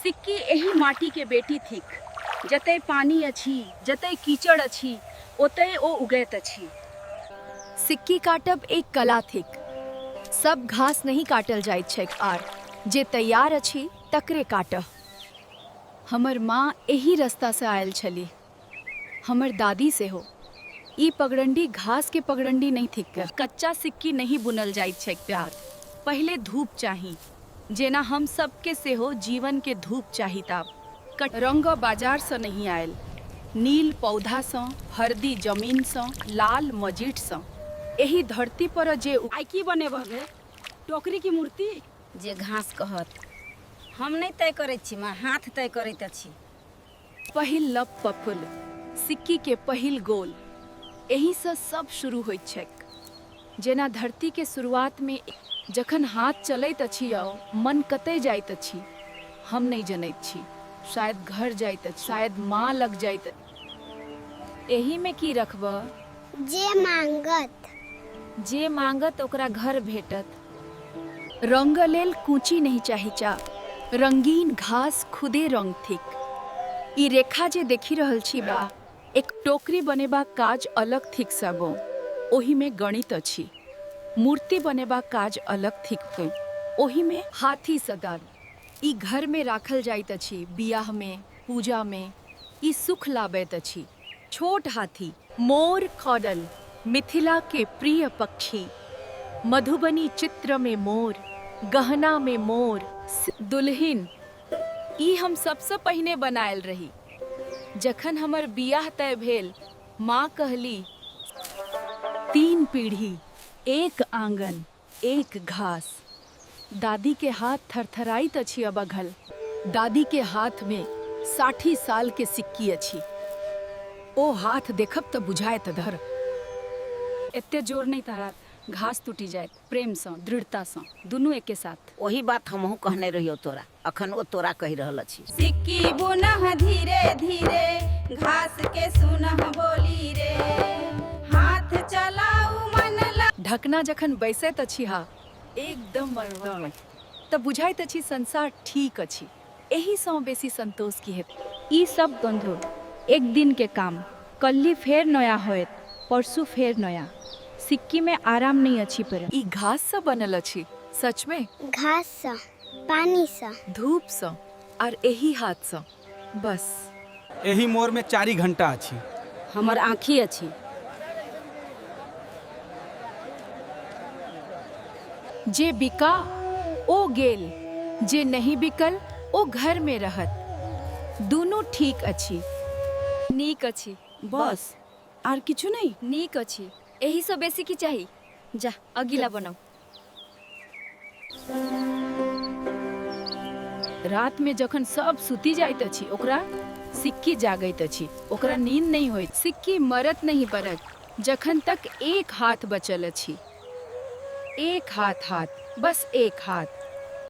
सिक्की एहि माटी के बेटी थिक। जतय पानि अछि, जतय कीचड़ अछि, ओतय ओ उगैत अछि। सिक्की काटब एक कला थिक। सब घास नहि काटल जाइत छैक आर जे तैयार अछि तकरे काटह। हमर माँ एही रस्तासँ आयल छलीह। हमर दादी सेहो। ई पगडंडी घास के पगडंडी नहि थिक। कच्चा सिक्की नहि बुनल जाइत छैक प्यार। पहिले धूप चाही। जेना हम सबके सेहो जीवन के धूप चाही ताप। रंग बाजार सँ नहि आयल। नील पौधा सँ, हरदी जमीन सँ, लाल मजीठ सँ। एहि धरती पर जे। आइ की बनेबह गे? टोकरी की मूर्ति? जे घास कहत। हम नहि तय करैत छी माँ, हाथ तय करैत अछि। पहिल लप पफुल, सिक्की के पहिल गोल, एही सँ सब शुरू होइत छैक। जेना धरती के शुरुआत मे जखन हाथ चलैत अछि आ मन कतय जाइत अछि, हम नहि जनैत छी। शायद घर जाइत अछि, शायद माँ लग जाइत अछि। एहि मे की रखबह? जे मांगत। जे मांगत ओकरा घर भेटत। रंग लेल कूची नहि चाही चा रंगीन घास खुदे रंग थिक। ई रेखा जे देखि रहल छी बा एक टोकरी बनेबाक काज अलग थिक सबो ओहि मे गणित अछि। मूर्ति बनेबाक काज अलग थिक ओहि मे हाथी सदन ई घर मे राखल जाइत अछि बियाह मे, पूजा मे। ई सुख लाबैत अछि। छोट हाथी। मोर खौडल मिथिला के प्रिय पक्षी। मधुबनी चित्र मे मोर, गहना मे मोर। दुल्हिन ई हम सबसँ पहिने बनायल रही। जखन हमर बियाह तय भेल, माँ कहली। तीन पीढ़ी, एक आँगन, एक घास। दादी के हाथ थरथराइत अछि अबघल। दादी के हाथ मे 60 साल के सिक्की अछि। ओ हाथ देखब तऽ बुझायत धर। एते जोर नहि तहरा घास टूटि जायत। प्रेमसँ, दृढ़तासँ। दुनू एके साथ। ओही बात हमहूँ कहने रहियौ तोरा। अखन ओ तोरा कहि रहल अछि। सिक्की बुनह धीरे धीरे घास के सुनह बोली रे हाथ चलाउ मन ला। ढकना जखन बैसैत अछि हा एकदम तऽ बुझाइत अछि संसार ठीक अछि। एहि सँ बेसी संतोष की हेतै। ई सब गंधो एक दिन के काम। कल्हि फेर नया होयत, परसू फेर नया। सिक्की मे आराम नहि अछि पर। ई घास सँ बनल अछि? सच मे? घास सँ, पानि सँ। धूप सँ आर एहि हाथ सँ। बस। एहि मोर मे 4 घंटा अछि। हमर आँखि अछि। जे बिका ओ गेल, जे नहि बिकल ओ घर मे रहत। दुनू ठीक अछि। नीक अछि। बस, आर किछु नहि? नीक अछि। एहि सँ बेसी की चाही? जा, अगिला बनाउ। रात मे जखन सब सुति जाइत अछि, ओकरा सिक्की जागैत अछि। ओकरा नींद नहि होइत। सिक्की मरत नहि परत जखन तक एक हाथ बचल अछि। एक हाथ हाथ, बस एक हाथ।